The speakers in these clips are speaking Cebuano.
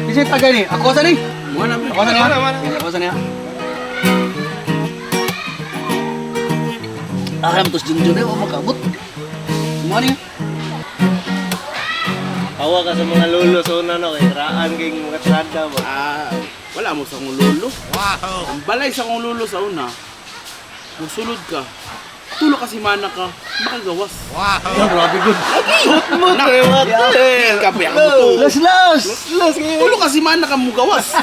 Kasi tagay ni, ako sa ni. Ako sa ni. Ako sa ni. Ah, tos junjun eh, makabot. Mo ni. Awa ka sa mga lolo sa una no, kay raan kay mga trada ba. Ah, wala mo sa akong lolo. Wow. Ang balay sa akong lolo sa una. Musulod ka. Tulo ka si mana ka, makagawas. Grabe good. Mo Kape ako to. Las las. Las kayo. Tulo ka si mana ka mugawas.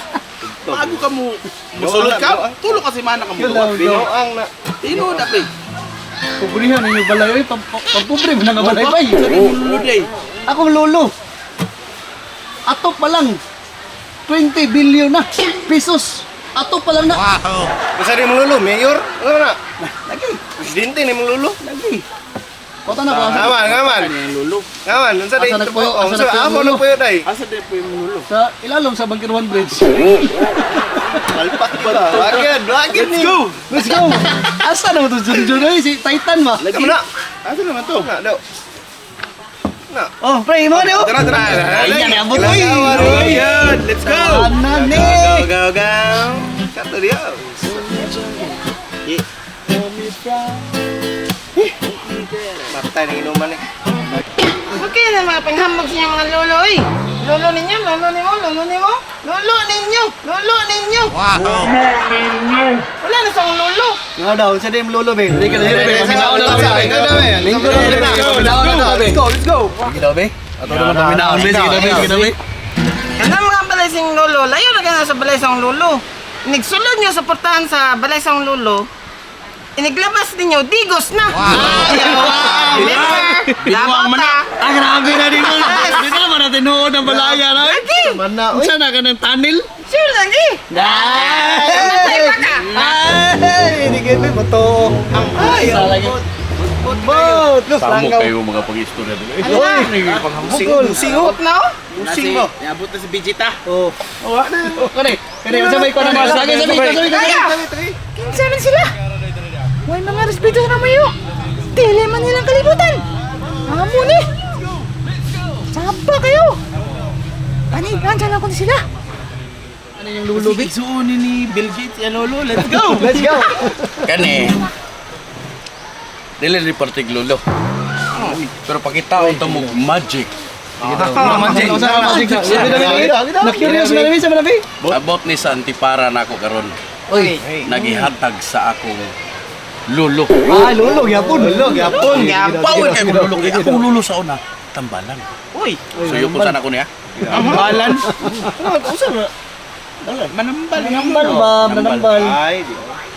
Bago ka mo musulod ka, tulo ka si mana ka mugawas. Binuang na. Tinuod na pre. Pobrihan ninyo balay oy, pampobre mo na nga balay bay. Sabi mo lolo day. Akong lolo. Ato pa lang 20 billion na pesos. Ato pa lang na. Basta rin mong lolo, mayor. Ano na? Lagi, Presidente ni mong lolo. lagi. Kota na ba? Ngaman, ngaman. Ano yung lolo? Ngaman, unsa Asa day? nagpuyo? Asa Unsa nagpuyo ang amo lolo? na puyo day? Asa day po yung lolo? Sa ilalom sa Bangkiruan Bridge. Palpak ba? Wagyan, wagyan Let's ni. go! Let's go. Asa na mo to Junjun oy si Titan ba? Lagi na. Asa naman to? Na daw. Na. Oh, pre, mo ni oh. Tara, tara. Ayan, abot oy. Ayan, let's go! Ana ni. Go, go, go. Kato diya. Matay ng inuman eh. Okay na mga panghamog sa inyong mga lolo eh. Lolo ninyo, lolo nimo, lolo nimo, lolo ninyo, lolo ninyo. Wow. Wala na sa akong lolo. Nga daw, sa dem lolo be. Dili ka na be. Paminaon na lang be. Lingko na be. Paminaon na lang be. Let's go, let's go. Sige daw be. Ato naman paminaon be. Sige daw be, sige daw be. Kanang mga balay sa inyong lolo, layo na ka na sa balay sa akong lolo. Inigsulod niyo sa portahan sa balay sa akong lolo. Iniglabas ninyo, digos na. Wow. Remember, labaw ta. Ah, grabe na din mo. Di na naman natin noon ang balaya na. Lagi. Mana, oy. Unsa na ka ng tunnel? Sure lagi. Namatay pa ka. Ay, hindi kayo may moto. Ay, Sa lagi. Bot! Samo kayo mga pag-istorya dito. Ano na? Bukol! Singo! Abot na oh. Busing mo! Niabot na si Vegeta. Oh. Kani, kani unsa may kuan na? Sige, sabi, sabi, sabi. Kaya! Kinsa man sila? Way mga respeto sa mayo. Dili man nilang kalibutan. Amo ni. Saba kayo. Panigan sa lang ko sila. Ano yung lolo be? Isuunin ni Bill Gates yan lolo. Let's go! Let's go. Kani. Dili ni partig lolo. Pero pakitaon ta mo magic. Magic. Unsa ka magic? Na curious na namin sa manabi. About ni sa antipara nako karon. Oy. Nagihatag sa akong lolo. Ah, lolo gyapon. Lolo, gyapon. Power kay akong lolo kay akong lolo sa una tambalan. Uy! Suyo ko sana ko niya. Tambalan! Ano, usa na? Manambal! Manambal ba? Manambal. Ay, di.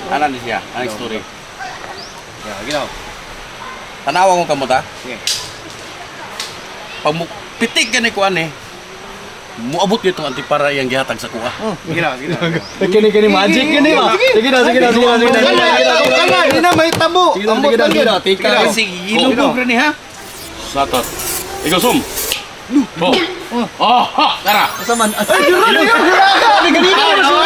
Ana ni siya, ang story. Ya, ginaw. Tanawa ko kamo ta. Sige. Pag mo pitik gani ko ani, muabot nito ang antipara iyang gihatag sa kuha. Ginaw, ginaw. Kini kini magic kini ba? Sige na, sige na, sige na, sige na. Kana, kana, di na may tabo. Sige na, sige na, sige na. Tika. Kasi gilubog rin eh ha? Satot. Ikaw sum. Oh. Oh, ha, tara. Asa man? Ay, grabe ganina.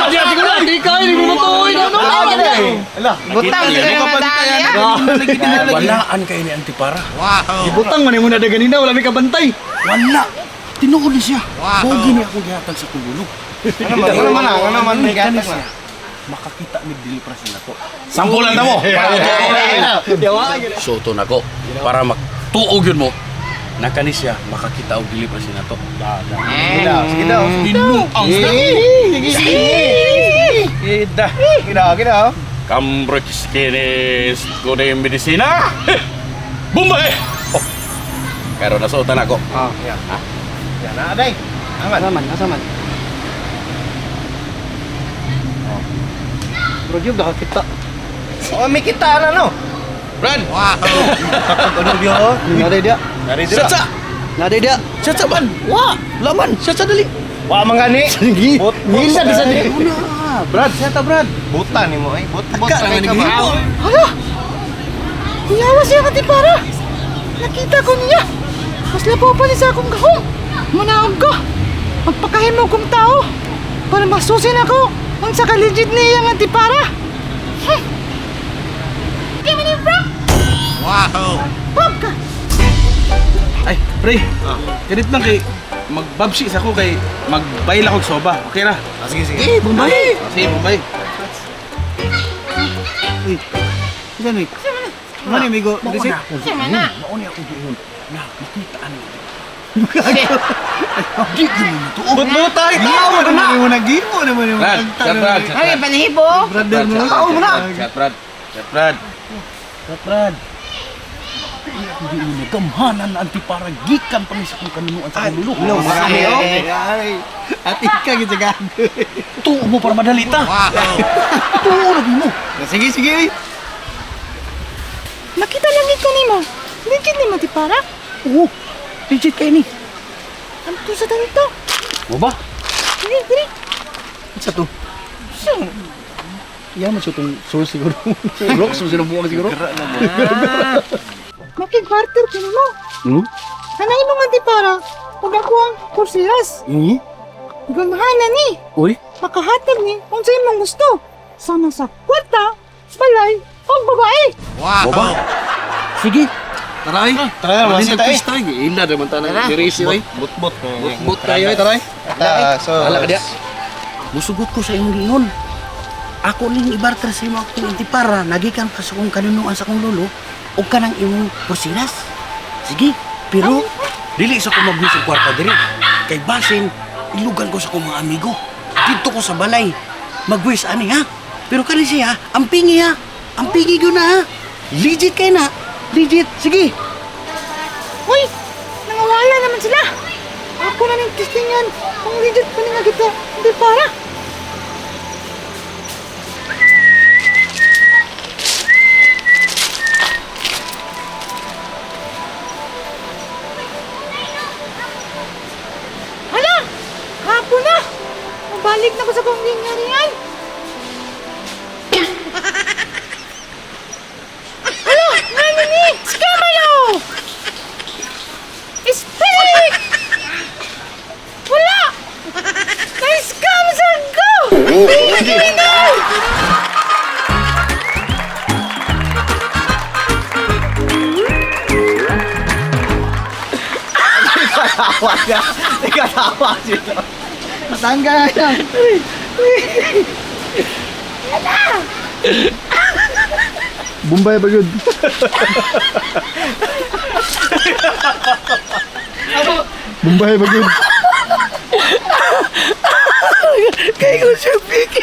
Siguro, tika, hindi mo matuoy na no. Ala, Butang Nakita sila niya. mga daan ya. Walaan kayo ni antipara. Ibutang man mo na da ganina, wala may kabantay. Wala. Tinuod ni siya. Wow. Bogi ni akong gihatag sa kong lolo. ano man, ano man, ano man, may Kani gatag siya. na. Makakita ni dili pra sila to. Sampulan na mo. Para mo Yawa. Suto na ko para magtuog yun mo. Na kani siya makakita og dili pra sila to. Sige daw, sige daw. Tinuang Ida. Ginaw, ginaw. Cambridge kinis ko na yung medisina. Bombay! Oh. Karon nasuotan ako. Ah, ya. Ya, na aday. Aman. Asa man, asa man. Bro, yung nakakita. Oh, may kita na no. Brad! Ano biyo? Nade dia. Nari dira. Satsa! Nade dia. Satsa man! Wa, laman, siya sa dali. Wa man gani. Sige. Bot, Ngila di sa dali. Brad, siya ta Brad! Buta ni mo ay. Bot, bot Taka, kay ka ba? nagihimo. Hala! Iyawa siya katipara. Nakita ko niya. Mas labaw pa niya sa akong gahong. Munaog ko. Magpakahimo kong tao. Para masusin ako. Unsa ka legit niya nga antipara. Give me ni Frank! Wow! Bob ka! Ay, pre. Ganit lang kay magbabsi sa ako kay magbayla kog soba. Okay ra. Sige, sige. Eh, Bombay! Sige, Bombay. Uy, saan eh? Ano ni amigo? Receipt? Butbutay! Tao na! Mo nagimo naman yung Brad, chat Brad. Ay, panahibo. Brother mo. Tao mo na! Chat Brad. Chat Brad. Chat Brad. Hindi mo nagamhanan na antipara gikan pa ni sa kong kanunuan sa kong lulo. No, marami oh. Ay, at ika gid sa gago. Tuo mo para madali ta. Tuo na mo. Sige, sige. Uy. Nakita lang ko nimo. Legit nimo ti para. Oo. Legit kay ni. Anto sa tanto. Mo ba? Dili, dili. Sa to? Yaman siya itong source siguro. Rocks mo sinubukan siguro. Makig-barter ko nimo. Hmm? Hanay mo nga ti para. Ug ako ang kursiras. Hmm? Gamhanan ni. Uy. Makahatag ni kung sa imong gusto. Sama sa kwarta, balay, o babae. Mo ba? Sige. Taray. Taray, Masin masita eh. Tayo. Ila naman tayo ng dirisi oy. Butbot. Bot tayo eh, taray. Ta, so. Wala ka diya. Musugot ko sa imong giingon. Ako ning ibarter sa imo akong antipara, nagikan pa sa akong kanunuan sa akong lolo ug kanang imong porsilas. Sige, pero dili sa ko magwis og kwarta diri. Kay basin ilugan ko sa akong mga amigo. Didto ko sa balay. Magwis ani ha. Pero kani siya, ang pingi ha. Ang pingi gyud na ha. Legit kay na. Legit. Sige. Uy, nangawala naman sila. Ako na ning testingan kung legit pa ni nga kita. Hindi para. Hala! Hapon na! Mabalik na ko sa kong gingaringan. Hala! Ngano ni? Scammer no! Speak! Wala! Na-scam sa ko! Hindi na! Tawa siya. Nagkatawa siya. Matangga na. Bombay ba yun? Bombay ba yun? Kay ko siya piki.